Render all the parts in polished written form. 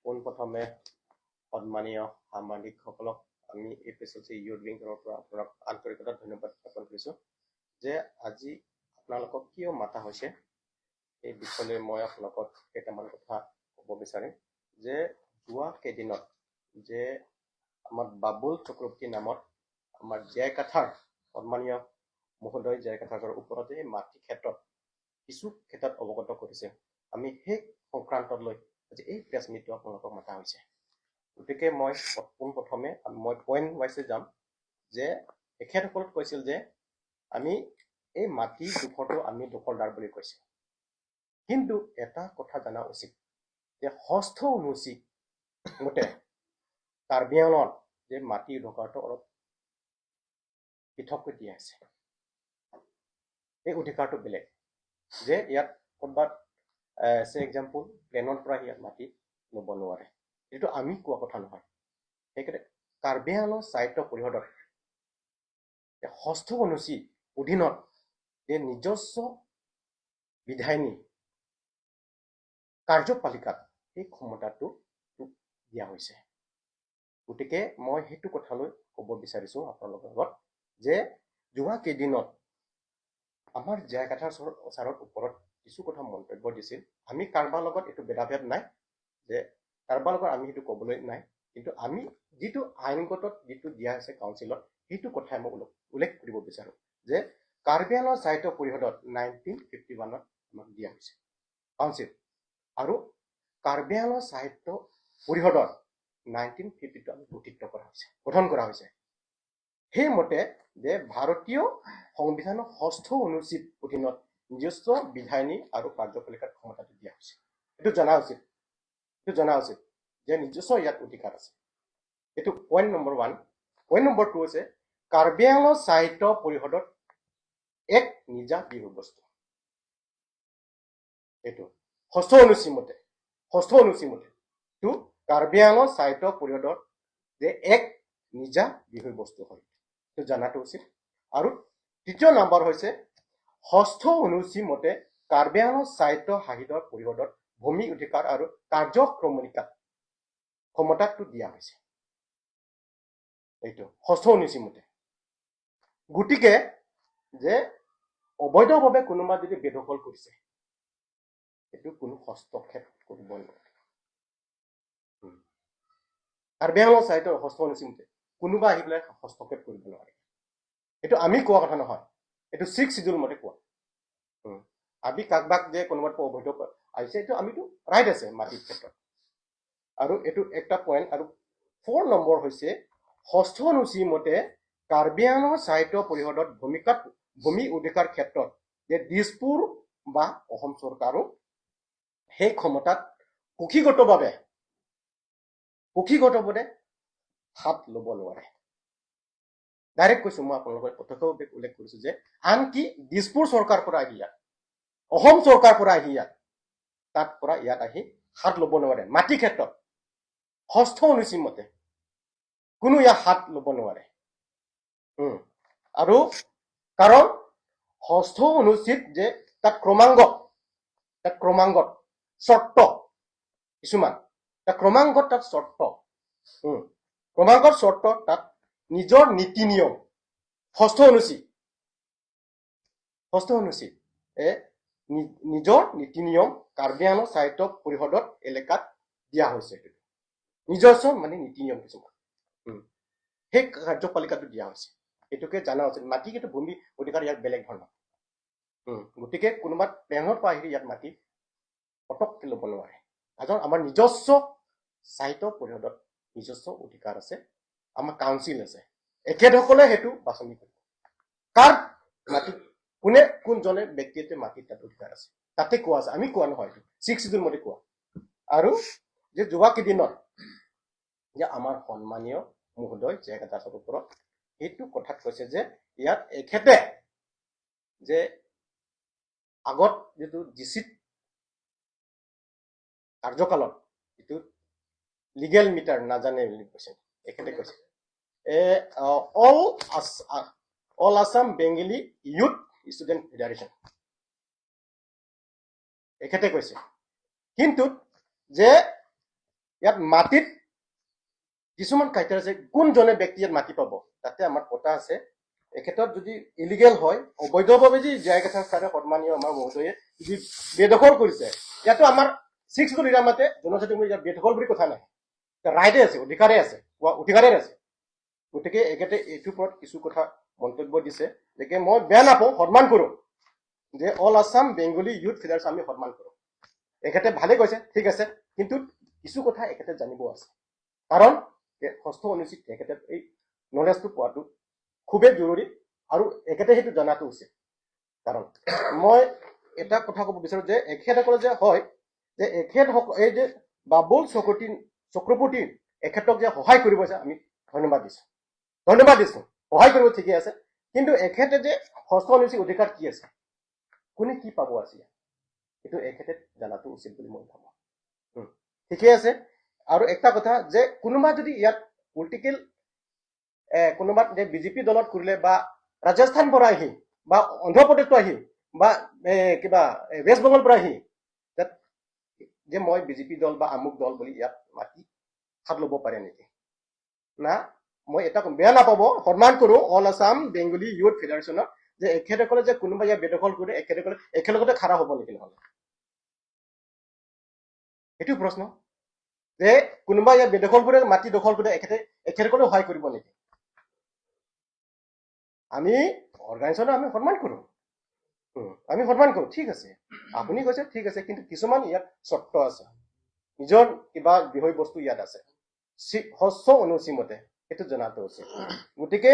পোনপ্ৰথমে সন্মানীয় সাংবাদিকসকলক আমি এপিএছএলচি ইউথ উইঙৰ পৰা আপোনাক আন্তৰিকতা ধন্যবাদ জ্ঞাপন কৰিছোঁ যে আজি আপোনালোকক কিয় মাতা হৈছে, এই বিষয়লৈ মই আপোনালোকক কেইটামান কথা ক'ব বিচাৰিম যে যোৱা কেইদিনত যে আমাৰ বাবুল চক্ৰৱৰ্তী নামত আমাৰ জে কাথাৰ সন্মানীয় মহোদয় জে কাথাৰৰ ওপৰতে মাটি ক্ষেত্ৰত কিছু ক্ষেত্ৰত অৱগত কৰিছে। আমি সেই সংক্ৰান্তত লৈ আজি এই প্ৰেছ মিটটো আপোনালোকক মাতা হৈছে। গতিকে মই পোনপ্ৰথমে মই পইণ্ট ৱাইজে যাম যে তেখেতসকলক কৈছিল যে আমি এই মাটি দোখৰটো আমি দখলদাৰ বুলি কৈছে। কিন্তু এটা কথা জনা উচিত যে ষষ্ঠ অনুসূচী মতে কাৰ্বি আংলঙত যে মাটি অধিকাৰটো অলপ পৃথককৈ দিয়া আছে। এই অধিকাৰটো বেলেগ যে ইয়াত ক'ৰবাত চে এক্সাম্পল প্লেনৰ পৰা ইয়াত মাটি ল'ব নোৱাৰে। এইটো আমি কোৱা কথা নহয়। সেইকাৰণে কাৰ্বি আংলং স্বায়ত্ত পৰিষদত ষষ্ঠ অনুসূচী অধীনত যে নিজস্ব বিধায়িনী কাৰ্যপালিকাত সেই ক্ষমতাটো দিয়া হৈছে। গতিকে মই সেইটো কথালৈ ক'ব বিচাৰিছোঁ আপোনালোকৰ আগত যে যোৱা কেইদিনত আমাৰ জয়াকাঠাৰ ছাৰৰ ওপৰত কিছু কথা মন্তব্য দিছিল। আমি কাৰোবাৰ লগত এইটো ভেদাভেদ নাই যে কাৰোবাৰ লগত আমি সেইটো ক'বলৈ নাই, কিন্তু আমি যিটো আইনগতত যিটো দিয়া হৈছে কাউন্সিলত, সেইটো কথাই মই উল্লেখ কৰিব বিচাৰোঁ যে কাৰ্বি আংলং স্বায়ত্ত পৰিষদত 1951ত আমাক দিয়া হৈছে কাউন্সিল আৰু কাৰ্বি আংলং স্বায়ত্ত পৰিষদত 1952 আমি গঠিত কৰা হৈছে, গঠন কৰা হৈছে। সেইমতে যে ভাৰতীয় সংবিধানৰ ষষ্ঠ অনুসূচীত অধীনত নিজস্ব বিধায়িনী আৰু কাৰ্যপালিকাৰ ক্ষমতাটো দিয়া হৈছে। এইটো জনা উচিত, এইটো জনা উচিত যে নিজস্ব ইয়াত অধিকাৰ আছে। এইটো point number one. Point number two হৈছে কাৰ্বি আংলং স্বায়ত্ত পৰিষদত এক নিজা বিষয়বস্তু। এইটো ষষ্ঠ অনুসূচী মতে, ষষ্ঠ অনুসূচী মতে টো কাৰ্বি আংলং স্বায়ত্ত পৰিষদৰ যে এক নিজা বিষয়বস্তু হয়, এইটো জনাটো উচিত। আৰু তৃতীয় নম্বৰ হৈছে ষষ্ঠ অনুসূচী মতে কাৰ্বি আংলং স্বায়ত্ত শাসিত পৰিষদত ভূমি অধিকাৰ আৰু কাৰ্যক্ৰমণিকাত ক্ষমতাটো দিয়া হৈছে, এইটো ষষ্ঠ অনুসূচী মতে। গতিকে যে অবৈধভাৱে কোনোবা যদি বেদখল কৰিছে, সেইটো কোনো হস্তক্ষেপ কৰিব নোৱাৰে। কাৰ্বি আংলং স্বায়ত্ত ষষ্ঠ অনুসূচী মতে কোনোবা আহি পেলাই হস্তক্ষেপ কৰিব নোৱাৰে। এইটো আমি কোৱা কথা নহয়, এইটো ছিক্স চিডিউল মতে কোৱা। আমি কাকবাক যে কোনোবা অবৈধ আহিছে, এইটো আমিতো ৰাইট আছে মাটিৰ ক্ষেত্ৰত। আৰু এইটো একটা পইণ্ট। আৰু ফ'ৰ নম্বৰ হৈছে ষষ্ঠ অনুসূচী মতে কাৰ্বি আংলং স্বায়ত্ত পৰিষদত ভূমিকাত ভূমি অধিকাৰ ক্ষেত্ৰত যে দিছপুৰ বা অসম চৰকাৰো সেই ক্ষমতাত কুক্ষিগতভাৱে হাত ল'ব নোৱাৰে। ডাইৰেক্ট কৈছো মই আপোনালোকক, প্ৰত্যক্ষভাৱে উল্লেখ কৰিছো যে আনকি দিছপুৰ চৰকাৰ পৰা আহি ইয়াত, অসম চৰকাৰ পৰা আহি ইয়াত, তাত পৰা ইয়াত আহি হাত ল'ব নোৱাৰে। মাটি ক্ষেত্ৰত ষষ্ঠ অনুসূচী মতে কোনো ইয়াত হাত ল'ব নোৱাৰে। আৰু কাৰণ ষষ্ঠ অনুসূচীত যে তাত ক্ৰমাঙ্গত চৰ্ত কিছুমান, তাত ক্ৰমাঙ্গত তাত চৰ্ত, ক্ৰমাঙ্গত চৰ্ত তাত নিজৰ নীতি নিয়ম ষষ্ঠ অনুসূচী এ নিজৰ নীতি নিয়ম কাৰ্বি আংলং স্বায়ত্ত পৰিষদত এলেকাত দিয়া হৈছে। সেইটো নিজস্ব মানে নীতি নিয়ম কিছুমান সেই কাৰ্যপালিকাটো দিয়া হৈছে। এইটোকে জনা উচিত। মাটি কিন্তু ভূমি অধিকাৰ ইয়াত বেলেগ ধৰণৰ। গতিকে কোনোবা প্লেনৰ পৰা আহি ইয়াত মাটি পটককৈ ল'ব নোৱাৰে। কাৰণ আমাৰ নিজস্ব স্বায়ত্ত পৰিষদত নিজস্ব অধিকাৰ আছে, আমাৰ কাউন্সিল আছে, এখেতসকলে সেইটো বাছনি কৰিব কাৰ মাটি, কোনে কোনজনে ব্যক্তিয়ে মাটিত তাত অধিকাৰ আছে। তাতে কোৱা আছে, আমি কোৱা নহয়, ছিক্স চিডিউল মতে কোৱা। আৰু যে যোৱা কেইদিনত যে আমাৰ সন্মানীয় মহোদয় জেগা দাসৰ ওপৰত সেইটো কথাত কৈছে যে ইয়াত এখেতে যে আগত যিটো ডিচিত কাৰ্যকালত যিটো লিগেল মেটাৰ নাজানে বুলি কৈছে, এখেতে কৈছে All Assam Bengali Youth Student Federation এখেতে কৈছে। কিন্তু যে ইয়াত মাটিত কিছুমান ক্ৰাইটেৰিয়া আছে, কোনজনে ব্যক্তি ইয়াত মাটি পাব, তাতে আমাৰ পটা আছে। এই ক্ষেত্ৰত যদি ইলিগেল হয়, অবৈধভাৱে যদি জয়াকাছাৰ ছাৰে, সন্মানীয় আমাৰ মহোদয়ে যদি বেদখল কৰিছে, ইয়াতো আমাৰ ছিক্স এৰিয়া মতে জনজাতি ইয়াত বেদখল বুলি কথা নাই, ৰাইটে আছে, অধিকাৰে আছে, অধিকাৰে আছে। গতিকে এখেতে এইটোৰ ওপৰত কিছু কথা মন্তব্য দিছে। গতিকে মই বেয়া নাপাওঁ, সন্মান কৰোঁ যে all Assam Bengali youth federation আমি সন্মান কৰোঁ। এখেতে ভালে কৈছে, ঠিক আছে, কিন্তু কিছু কথা এখেতে জানিব আছে, কাৰণ ষষ্ঠ অনুসূচীত তেখেতে এই নলেজটো পোৱাটো খুবেই জৰুৰী আৰু এখেতে সেইটো জনাটো উচিত। কাৰণ মই এটা কথা ক'ব বিচাৰোঁ যে এখেতসকলে যে হয় যে এখেতসকল এই যে বাবুল চক্ৰৱৰ্তী চক্ৰৱৰ্তী এখেতক যে সহায় কৰিব যে আমি ধন্যবাদ দিছোঁ, ধন্যবাদ দিছোঁ। সহায় কৰিব ঠিকে আছে, কিন্তু এখেতে যে ষষ্ঠ অনুসূচী অধিকাৰ কি আছে, কোনে কি পাব আছে, এইটো এখেতে জনাটো উচিত বুলি মই ভাবোঁ। ঠিকে আছে। আৰু একটা কথা যে কোনোবা যদি ইয়াত পলিটিকেল কোনোবা যে বিজেপি দলত কৰিলে বা ৰাজস্থান পৰা আহি বা অন্ধ্ৰপ্ৰদেশৰ পৰা আহি বা কিবা ৱেষ্ট বেংগল পৰা আহি ইয়াত যে মই বিজেপি দল বা আমুক দল বুলি ইয়াত মাটি হাত ল'ব পাৰে নেকি? না, মই এটা কম, বেয়া নাপাব, সন্মান কৰোঁ অল আছাম বেংগলী ইউথ ফেডাৰেশ্যনক যে এখেতসকলে যে কোনোবা ইয়াত বেদখল কৰে, এখেতসকলে একেলগতে খাৰা হ'ব নেকি নহ'লে? সেইটো প্ৰশ্ন যে কোনোবা ইয়াত বেদখল কৰে, মাটি দখল কৰে, এখেতে এখেতসকলে সহায় কৰিব নেকি? আমি অৰ্গেনাইজেশ্যনক আমি সন্মান কৰোঁ, আমি সন্মান কৰোঁ, ঠিক আছে, আপুনি কৈছে ঠিক আছে, কিন্তু কিছুমান ইয়াত চৰ্ত আছে, নিজৰ কিবা বিষয়বস্তু ইয়াত আছে ষষ্ঠ অনুসূচী মতে সেইটো জনাটো উচিত। গতিকে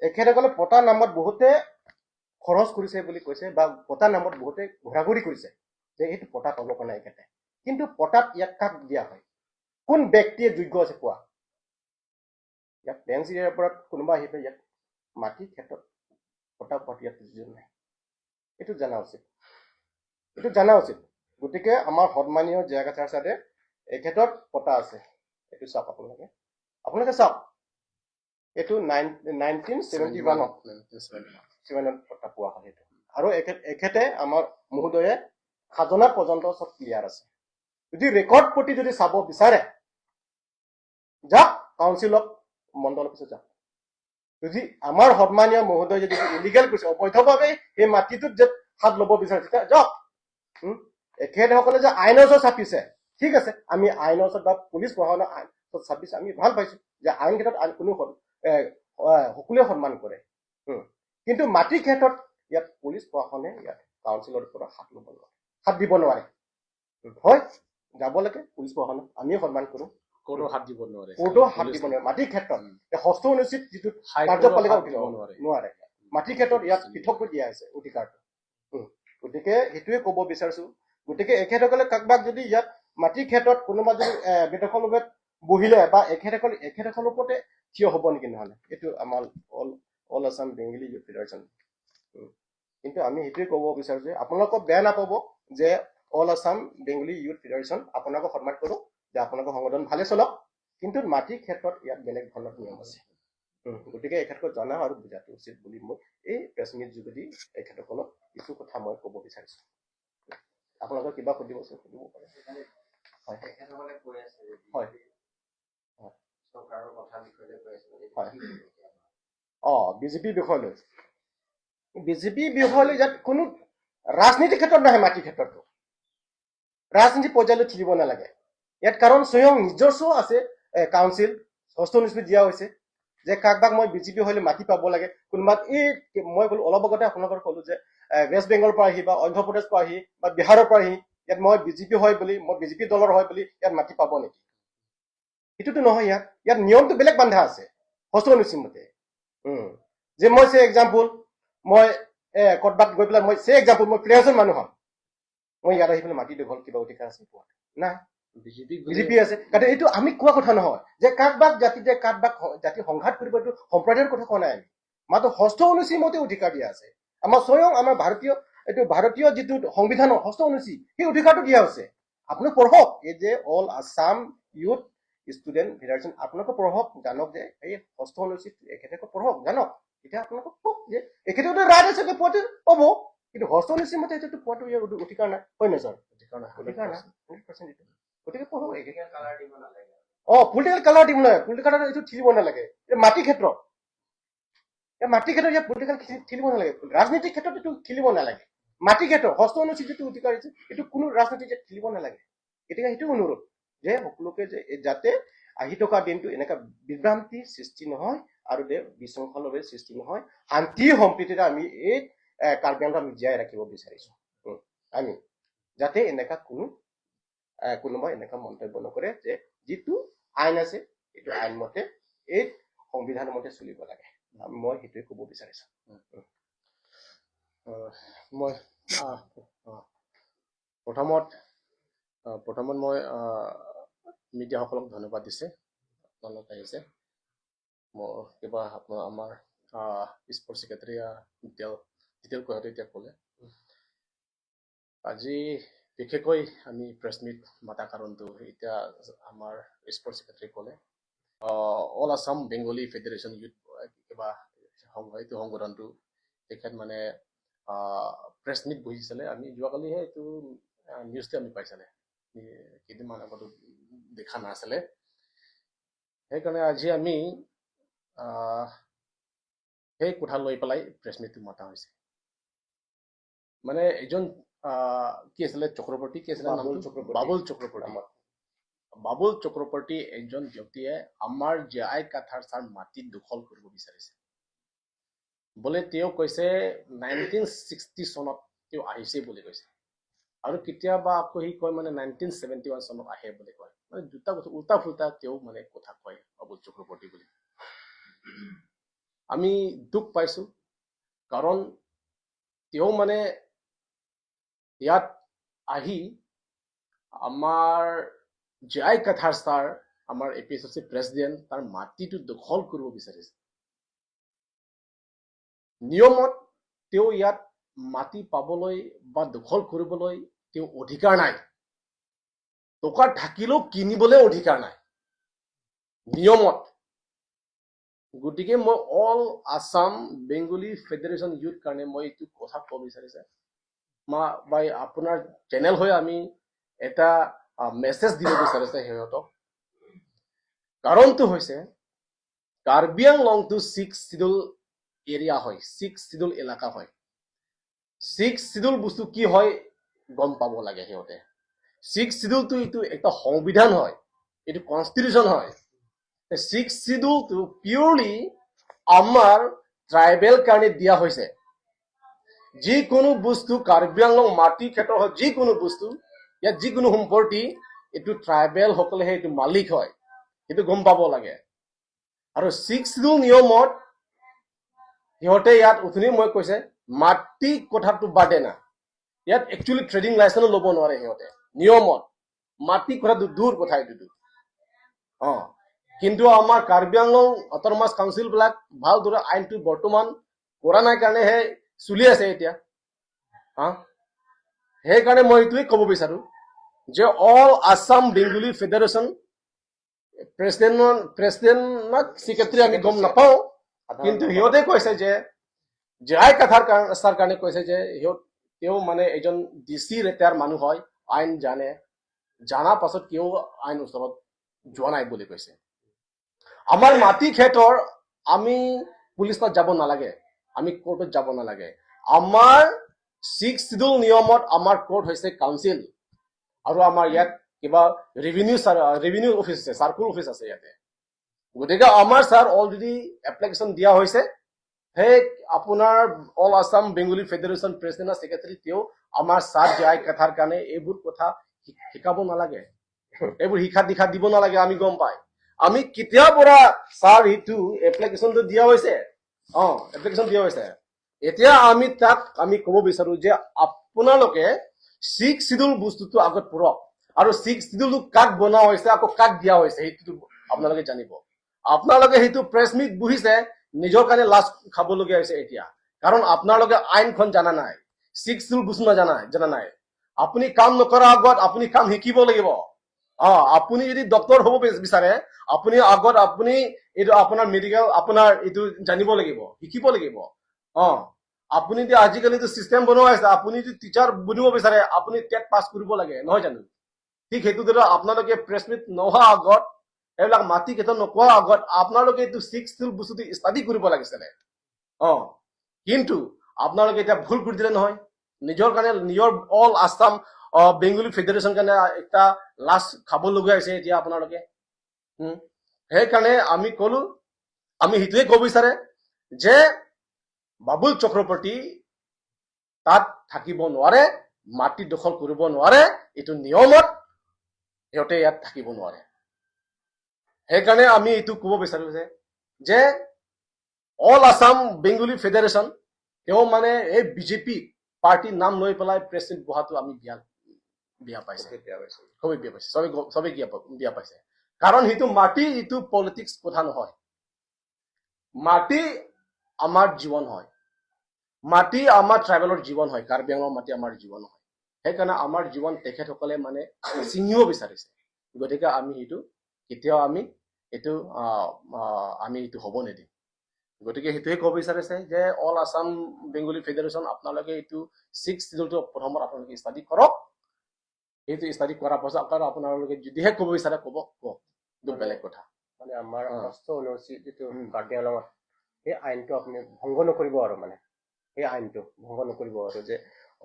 এখেতসকলে পটা নামত বহুতে খৰচ কৰিছে বুলি কৈছে বা পটা নামত বহুতে ঘূৰা-ঘূৰি কৰিছে যে এইটো পটা পাব কাৰণে এখেতে। কিন্তু পটাত ইয়াত কাক দিয়া হয়, কোন ব্যক্তিয়ে যোগ্য আছে পোৱা? ইয়াত প্লেন্স এৰিয়াৰ পৰা কোনোবা আহি পেলাই ইয়াত মাটিৰ ক্ষেত্ৰত পটা পোৱাটো ইয়াত প্ৰয়োজন নাই, এইটো জনা উচিত, এইটো জনা উচিত। গতিকে আমাৰ সন্মানীয় জয়াকাছাৰ ছাৰে এই ক্ষেত্ৰত পটা আছে, এইটো চাওক আপোনালোকে, আপোনালোকে চাওক, এইটো 1971ত 71ত পট্টা পোৱা হয় সেইটো। আৰু এখেতে আমাৰ মহোদয়ে খাজনা পৰ্যন্ত চব ক্লিয়াৰ আছে। যদি ৰেকৰ্ড প্ৰতি যদি চাব বিচাৰে, যাওক কাউন্সিলক, মণ্ডল অফিচত যাওক। যদি আমাৰ সন্মানীয় মহোদয় যদি ইলিগেল কৰিছে, অবৈধভাৱে সেই মাটিটোত যে হাত ল'ব বিচাৰে, তেতিয়া যাওক। এখেতসকলে যে আইনৰ ওচৰত চাপিছে, ঠিক আছে, আমি আইনৰ ওচৰত বা পুলিচ প্ৰশাসনৰ আইন ওচৰত চাপিছে, আমি ভাল পাইছো যে আইন ক্ষেত্ৰত আইন কোনো সকলোৱে সন্মান কৰে। কিন্তু মাটিৰ ক্ষেত্ৰত ইয়াত পুলিচ প্ৰশাসনে ইয়াত কাউন্সিলৰ পৰা হাত ল'ব নোৱাৰে, হাত দিব নোৱাৰে। হয়, যাব লাগে পুলিচ প্ৰশাসনক, আমিও সন্মান কৰো। কোৰ্টো হাত দিব নোৱাৰে। কোৰ্টো হাত দিব নোৱাৰে মাটিৰ ক্ষেত্ৰত। এই ষষ্ঠ অনুসূচীত যিটো হাইকোৰ্টো কাৰ্যপালিকা হাত দিব নোৱাৰে। নোৱাৰে। মাটিৰ ক্ষেত্ৰত ইয়াত পৃথককৈ দিয়া হৈছে অধিকাৰটো। গতিকে সেইটোৱে ক'ব বিচাৰিছো। গতিকে এখেতসকলে কাৰোবাক যদি ইয়াত মাটিৰ ক্ষেত্ৰত কোনোবা যদি বেদখল বহিলে বা এখেতসকলৰ ওপৰতে থিয় হ'ব নেকি নহ'লে? এইটো আমাৰ all Assam Bengali youth federation. কিন্তু আমি সেইটোৱে ক'ব বিচাৰো যে আপোনালোকক বেয়া নাপাব যে all Assam Bengali youth federation আপোনালোকক সন্মান কৰোঁ যে আপোনালোকৰ সংগঠন ভালে চলক, কিন্তু মাটিৰ ক্ষেত্ৰত ইয়াত বেলেগ ধৰণৰ নিয়ম আছে। গতিকে এই ক্ষেত্ৰত জনা আৰু বুজাটো উচিত বুলি মই এই প্ৰেছ মিট যোগেদি এখেতসকলক কিছু কথা মই ক'ব বিচাৰিছো। আপোনালোকৰ কিবা সুধিব আছে, সুধিব পাৰে। হয়। তেখেতসকলে কৈ আছে যে হয়। BJP চৰকাৰৰ কথা বিষয়লৈ কৈ আছে মানে হয়। কি ক'ব এতিয়া? বিজেপি বিষয়লৈ, বিজেপি বিষয়লৈ ইয়াত কোনো ৰাজনীতিৰ ক্ষেত্ৰত নাহে। মাটিৰ ক্ষেত্ৰতো ৰাজনীতি পৰ্যায়লৈ ঠেলিব নালাগে ইয়াত, কাৰণ স্বয়ং নিজস্ব আছে কাউন্সিল, ষষ্ঠ অনুসূচীত দিয়া হৈছে যে কাৰোবাক মই বিজেপি হ'লে মাটি পাব লাগে। কোনোবা এই মই ক'লো অলপ আগতে আপোনালোকক ক'লো যে ৱেষ্ট বেংগলৰ পৰা আহি বা অন্ধ্ৰপ্ৰদেশৰ পৰা আহি বা বিহাৰৰ পৰা আহি ইয়াত মই বিজেপি হয় বুলি, মই বিজেপি দলৰ হয় বুলি ইয়াত মাটি পাব নেকি? সেইটোতো নহয়। ইয়াত নিয়মটো বেলেগ বান্ধা আছে ষষ্ঠ অনুসূচী মতে। যে মই চে এক্সাম্পল মই ক'ৰবাত গৈ পেলাই মই চে এক্সাম্পল মই প্লেয়াৰ্ছৰ মানুহ হ'ম, মই ইয়াত আহি পেলাই মাটি দখল কিবা অধিকাৰ আছে পোৱা নাই? বিজেপি বিজেপি আছে। কাৰণ এইটো আমি কোৱা কথা নহয় যে কাকবাক জাতি যে কাকবাক জাতি সংঘাত কৰিব, এইটো সম্প্ৰদায়ৰ কথা কোৱা নাই আমি। মাত্ৰ ষষ্ঠ অনুসূচী মতে অধিকাৰ দিয়া আছে আমাৰ স্বয়ং আমাৰ ভাৰতীয় এইটো ভাৰতীয় যিটো সংবিধানৰ ষষ্ঠ অনুসূচী, সেই অধিকাৰটো দিয়া হৈছে। আপুনি পঢ়ক, এই যে all Assam youth student federation, আপোনালোকে পঢ়ক, জানক যে এই ষষ্ঠ অনুসূচীত এখেতে পঢ়ক, জানক। তেতিয়া আপোনালোকক কওক যে এখেতেতো ৰাইট আছে যে পোৱাটো পাব, কিন্তু ষষ্ঠ অনুসূচী মতে এইটো পোৱাটো ইয়াৰ অধিকাৰ নাই, হয় নাই ছাৰ? অধিকাৰ নাই, 100% এইটো। গতিকে গতিকে পঢ়ক। পলিটিকেল কালাৰ দিব নালাগে। অ, পলিটিকেল কালাৰ দিব নালাগে। পলিটিকেল কালাৰ এইটো খেলিব নালাগে। এই মাটি ক্ষেত্ৰত, এই মাটি ক্ষেত্ৰত ইয়াত পলিটিকেল খেলিব নালাগে। ৰাজনীতিৰ ক্ষেত্ৰত এইটো খেলিব নালাগে। মাটি ক্ষেত্ৰত ষষ্ঠ অনুসূচীত যিটো অধিকাৰ আছে, এইটো কোনো ৰাজনীতি ইয়াত খেলিব নালাগে। গতিকে সেইটো অনুৰোধ যে সকলোকে যে এই যাতে আহি থকা দিনটো এনেকুৱা বিভ্ৰান্তি সৃষ্টি নহয় আৰু যে বিশৃংখলভাৱে সৃষ্টি নহয়, শান্তি সম্প্ৰীতিৰে আমি এই কাৰ্বি আংলং আমি জীয়াই ৰাখিব বিচাৰিছো। আমি যাতে এনেকুৱা কোনো কোনোবাই এনেকুৱা মন্তব্য নকৰে যে যিটো আইন আছে, এইটো আইন মতে, এই সংবিধানৰ মতে চলিব লাগে। মই সেইটোৱে ক'ব বিচাৰিছো। মই প্ৰথমত মই মিডিয়াসকলক ধন্যবাদ দিছে, আপোনালোক আহিছে। মোৰ কিবা আপোনাৰ আমাৰ স্পৰ্টছ ছেক্ৰেটাৰী ডিটেইল ডিটেইল কথাটো এতিয়া ক'লে। আজি বিশেষকৈ আমি প্ৰেছ মিট মাতা কাৰণটো এতিয়া আমাৰ স্পৰ্টছ ছেক্ৰেটাৰী ক'লে। All Assam Bengali federation youth কিবা এইটো সংগঠনটো তেখেত মানে প্ৰেছ মিট বহিছিলে। আমি যোৱাকালিহে এইটো নিউজটো আমি পাইছিলে, কেইদিনমান আগতো দেখা নাছিলে। সেইকাৰণে আজি আমি সেই কথা লৈ পেলাই প্ৰেছ মিটটো মাতা হৈছে। মানে এজন কি আছিলে, চক্ৰৱৰ্তী, কি আছিলে বাবুল নামটো? চক্ৰৱৰ্তী। বাবুল চক্ৰৱৰ্তী। বাবুল চক্ৰৱৰ্তী এজন ব্যক্তিয়ে আমাৰ জে আই কাথাৰ ছাৰ মাটি দখল কৰিব বিচাৰিছে বোলে। তেওঁ কৈছে 1960 চনত তেওঁ আহিছে বুলি কৈছে আৰু কেতিয়াবা আকৌ সি কয় মানে 1971 চনত আহে বুলি কয়। মানে দুটা কথা উল্টা ফুল্টা তেওঁ মানে কথা কয় বাবুল চক্ৰৱৰ্তী বুলি। আমি দুখ পাইছো, কাৰণ তেওঁ মানে ইয়াত আহি আমাৰ জে আই কাথাৰ ছাৰ, আমাৰ এপিএছএফচি প্ৰেচিডেণ্ট, তাৰ মাটিটো দখল কৰিব বিচাৰিছে। নিয়মত তেওঁ ইয়াত মাটি পাবলৈ বা দখল কৰিবলৈ তেওঁ অধিকাৰ নাই। টকা থাকিলেও কিনিবলৈ অধিকাৰ নাই নিয়মত। গতিকে মই all Assam Bengali federation youth কাৰণে মই এইটো কথা ক'ব বিচাৰিছে মা বা আপোনাৰ চেনেল হৈ আমি এটা মেছেজ দিব বিচাৰিছে সিহঁতক। কাৰণটো হৈছে কাৰ্বি আংলংটো ছিক্স চিডুল এৰিয়া হয়, ছিক্স চিডুল এলেকা হয়। ছিক্স চিডুল বস্তু কি হয় গম পাব লাগে সিহঁতে। ছিক্স চিডুলটো এইটো এটা সংবিধান হয়, এইটো কনষ্টিটিউশ্যন হয়। ছিক্স চিডুলটো পিয়ৰলি আমাৰ ট্ৰাইবেল কাৰণে দিয়া হৈছে। যিকোনো বস্তু কাৰ্বি আংলং মাটি ক্ষেত্ৰত হওক, যিকোনো বস্তু ইয়াত, যিকোনো সম্পত্তি, এইটো ট্ৰাইবেল সকলেহে এইটো মালিক হয়, সেইটো গম পাব লাগে। আৰু ছিক্স চিডুল নিয়মত সিহঁতে ইয়াত উঠনি মই কৈছে মাটি কথাটো বাদে না, ইয়াত একচুৱেলি ট্ৰেডিং লাইচেন্সো ল'ব নোৱাৰে সিহঁতে নিয়মত। মাটি কথাটো দূৰ কথা এইটোতো। কিন্তু আমাৰ কাৰ্বি আংলং অট'নমাছ কাউন্সিল বিলাক ভালদৰে আইনটো বৰ্তমান কৰা নাই কাৰণেহে চলি আছে এতিয়া। হা, সেইকাৰণে মই এইটোৱে ক'ব বিচাৰো যে all Assam Bengali federation president না ছেক্ৰেটাৰী আমি গম নাপাওঁ, কিন্তু সিহঁতে কৈছে যে জে আই কাথাৰ ছাৰ কাৰণে কৈছে যে সিহঁত তেওঁ মানে এজন ডি চি ৰিটায়াৰ মানুহ হয়, আইন জানে। জানা পাছত কিয় আইন ওচৰত যোৱা নাই বুলি কৈছে। আমাৰ মাটি ক্ষেত্ৰৰ আমি পুলিচত যাব নালাগে, আমি কোৰ্টত যাব নালাগে। আমাৰ ছিক্স চিডুল নিয়মত আমাৰ কোৰ্ট হৈছে কাউন্সিল আৰু আমাৰ ইয়াত কিবা ৰেভিনিউ অফিচ আছে, চাৰ্কুল অফিচ আছে ইয়াতে। গতিকে আমাৰ ছাৰ অলৰেডি এপ্লিকেশ্যন দিয়া হৈছে। সেই আপোনাৰ all Assam Bengali federation president, secretary, তেওঁ আমাৰ ছাৰ জে আই কাথাৰ কাৰণে এইবোৰ কথা শিকাব নালাগে, এইবোৰ শিক্ষা দীক্ষা দিব নালাগে। আমি গম পাই আমি কেতিয়াৰ পৰা ছাৰ সেইটো এপ্লিকেশ্যনটো দিয়া হৈছে। এপ্লিকেশ্যন দিয়া হৈছে। এতিয়া আমি তাক আমি ক'ব বিচাৰো যে আপোনালোকে ছিক্স চিডুল বস্তুটো আগত পঢ়ক আৰু ছিক্স চিডুলটো কাক বনোৱা হৈছে, আকৌ কাক দিয়া হৈছে, সেইটো আপোনালোকে জানিব। আপোনালোকে সেইটো প্ৰেছ মিট বহিছে, নিজৰ কাৰণে লাজ খাবলগীয়া হৈছে এতিয়া, কাৰণ আপোনালোকে আইনখন জানা নাই, ছিক্স চিডুল বস্তু জনা নাই। আপুনি কাম নকৰাৰ আগত আপুনি কাম শিকিব লাগিব। আপুনি যদি ডক্তৰ হ'ব বিচাৰে, আপুনি আগত আপুনি এইটো আপোনাৰ মেডিকেল আপোনাৰ এইটো জানিব লাগিব, শিকিব লাগিব। আপুনি যদি আজিকালিতো চিষ্টেম বনোৱা হৈছে, আপুনি যদি টিচাৰ বনিব বিচাৰে, আপুনি টেট পাছ কৰিব লাগে, নহয় জানো? ঠিক সেইটো দৰে আপোনালোকে প্ৰেছ মিট নোহোৱা আগত, এইবিলাক মাটি কেইটা নোকোৱা আগত আপোনালোকে এইটো ছিক্স বস্তুটো ষ্টাডি কৰিব লাগিছিলে। কিন্তু আপোনালোকে এতিয়া ভুল কৰি দিলে নহয়। নিজৰ কাৰণে, নিজৰ অল আছাম বেংগলী ফেডাৰেশ্যন কাৰণে এটা লাজ খাবলগীয়া হৈছে এতিয়া আপোনালোকে। সেইকাৰণে আমি কলো, আমি সেইটোৱে ক'ব বিচাৰে যে বাবুল চক্ৰৱৰ্তী তাত থাকিব নোৱাৰে, মাটি দখল কৰিব নোৱাৰে। এইটো নিয়মত সিহঁতে ইয়াত থাকিব নোৱাৰে। সেইকাৰণে আমি এইটো ক'ব বিচাৰো যে অল আছাম বেংগলী ফেডাৰেশ্যন তেওঁ মানে এই বিজেপি পাৰ্টীৰ নাম লৈ পেলাই প্ৰেছ মিট বহাটো আমি বেয়া বেয়া পাইছে। খুবেই বেয়া পাইছে। খুবেই বেয়া পাইছে। চবেই বেয়া পাইছে, কাৰণ সেইটো মাটি, এইটো পলিটিক্স কথা নহয়। মাটি আমাৰ জীৱন হয়, মাটি আমাৰ ট্ৰাইবেলৰ জীৱন হয়, কাৰ্বি আংলঙৰ মাটি আমাৰ জীৱন হয়। সেইকাৰণে আমাৰ জীৱন তেখেতসকলে মানে ছিঙিব বিচাৰিছে। গতিকে আমি সেইটো কেতিয়াও আমি এইটো আহ, আহ, আমি এইটো হ'ব নিদিম। গতিকে সেইটোৱে ক'ব বিচাৰিছে যে অল আছাম বেংগলী ফেডাৰেশ্যন, আপোনালোকে এইটো ছিক্স চিডিউলটো প্ৰথমত আপোনালোকে ষ্টাডি কৰক। সেইটো ষ্টাডি কৰাৰ পাছত আকৌ আপোনালোকে যদিহে ক'ব বিচাৰে ক'ব, কওক, এইটো বেলেগ কথা। মানে আমাৰ ষষ্ঠ অনুসূচী যিটো কাৰ্বি আংলঙত, সেই আইনটো আপুনি ভংগ নকৰিব আৰু মানে সেই আইনটো ভংগ নকৰিব আৰু যে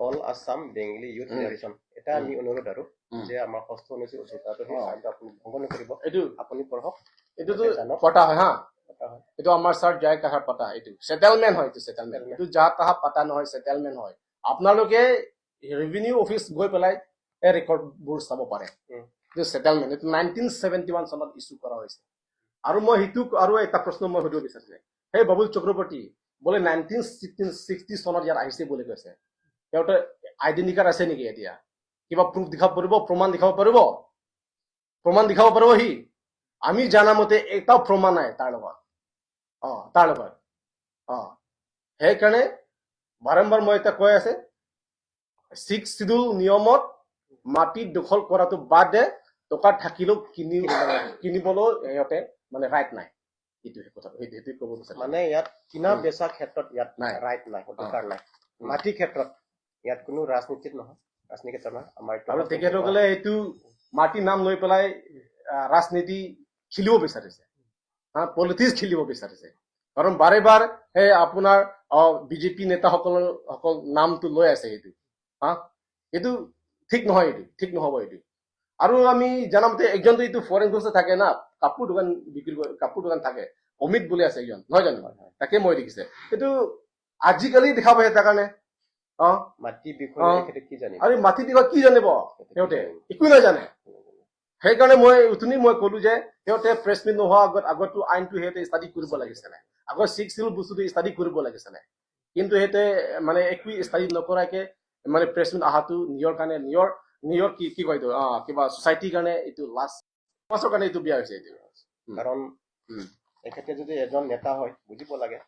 all Assam Bengali youth federation এটা আমি অনুৰোধ আৰু যে আমাৰ ষষ্ঠ অনুসূচী অধিকাৰটো, সেই আইনটো আপুনি ভংগ নকৰিব। এইটো আপুনি পঢ়ক। এইটোতো জানক। পতা হয় হা। কথা হয়। এইটো আমাৰ ছাৰ জয় কাহাৰ পাতা, এইটো ছেটেলমেণ্ট হয়, এইটো ছেটেলমেণ্ট। এইটো যা তাহা পাতা নহয়, ছেটেলমেণ্ট হয়। আপোনালোকে ৰেভিনিউ অফিচ গৈ পেলাই এই ৰেকৰ্ডবোৰ চাব পাৰে। এইটো ছেটেলমেণ্ট, এইটো 1971 চনত ইছ্যু কৰা হৈছে। আৰু মই সেইটো আৰু এটা প্ৰশ্ন মই সুধিব বিচাৰিছে, সেই বাবুল চক্ৰৱৰ্তী বোলে 1960 চনত ইয়াত আহিছে বুলি কৈছে। সিহঁতে আইডেণ্টি কাৰ্ড আছে নেকি এতিয়া? কিবা প্ৰুফ দেখাব পাৰিব? প্ৰমাণ দেখাব পাৰিব? প্ৰমাণ দেখাব পাৰিব সি? আমি জানা মতে এটাও প্ৰমাণ নাই তাৰ লগত। তাৰ লগত সেইকাৰণে বাৰম্বাৰ মই এতিয়া কৈ আছে, ছিক্স চিডিউল নিয়মত মাটি দখল কৰাটো বাদ দে, টকা থাকিলেও কিনিবলৈ সিহঁতে মানে ৰাইট নাই। এইটোহে কথা, সেইটোৱে ক'ব বিচাৰিছো। মানে ইয়াত কিনা বেচা ক্ষেত্ৰত ইয়াত নাই। ৰাইট নাই, অধিকাৰ নাই। মাটিৰ ক্ষেত্ৰত ইয়াত কোনো ৰাজনীতিত নহয়, ৰাজনীতি ক্ষেত্ৰত নহয় আমাৰ এইটো। আৰু তেখেতসকলে এইটো মাটিৰ নাম লৈ পেলাই ৰাজনীতি খেলিব বিচাৰিছে, হা, পলিটিক্স খেলিব বিচাৰিছে। কাৰণ বাৰে বাৰ সেই আপোনাৰ বিজেপি নেতাসকলৰ সকল নামটো লৈ আছে এইটো, হা, এইটো ঠিক নহয়, এইটো ঠিক নহ'ব এইটো। আৰু আমি জানামতে একজনতো এইটো ফৰেন বস্তু থাকে না, কাপোৰ দোকান বিক্ৰী কৰে, কাপোৰ দোকান থাকে, অমিত বুলি আছে একজন, নহয় জানো? তাকে মই দেখিছে, এইটো আজিকালি দেখা পাইছে তাৰ কাৰণে। মাটি বিষয়ে তেখেতে কি জানিব? আৰু মাটি বিষয়ে কি জানিব সিহঁতে? একো নাজানে। সেইকাৰণে মই উঠনি মই ক'লো যে সিহঁতে প্ৰেছ মিট নোহোৱা আগতো আইনটো সিহঁতে ষ্টাডি কৰিব লাগিছিলে, আগত ছিক্স চিডিউল বস্তুটো ষ্টাডি কৰিব লাগিছিলে। কিন্তু সিহঁতে মানে একো ষ্টাডি নকৰাকে মানে প্ৰেছ মিট অহাটো নিজৰ কাৰণে, নিজৰ নিজৰ কি কি কয় এইটো, কিবা ছ'চাইটিৰ কাৰণে এইটো লাজ, সমাজৰ কাৰণে এইটো বেয়া হৈছে এইটো। কাৰণ এখেতে যদি এজন নেতা হয়, বুজিব লাগে।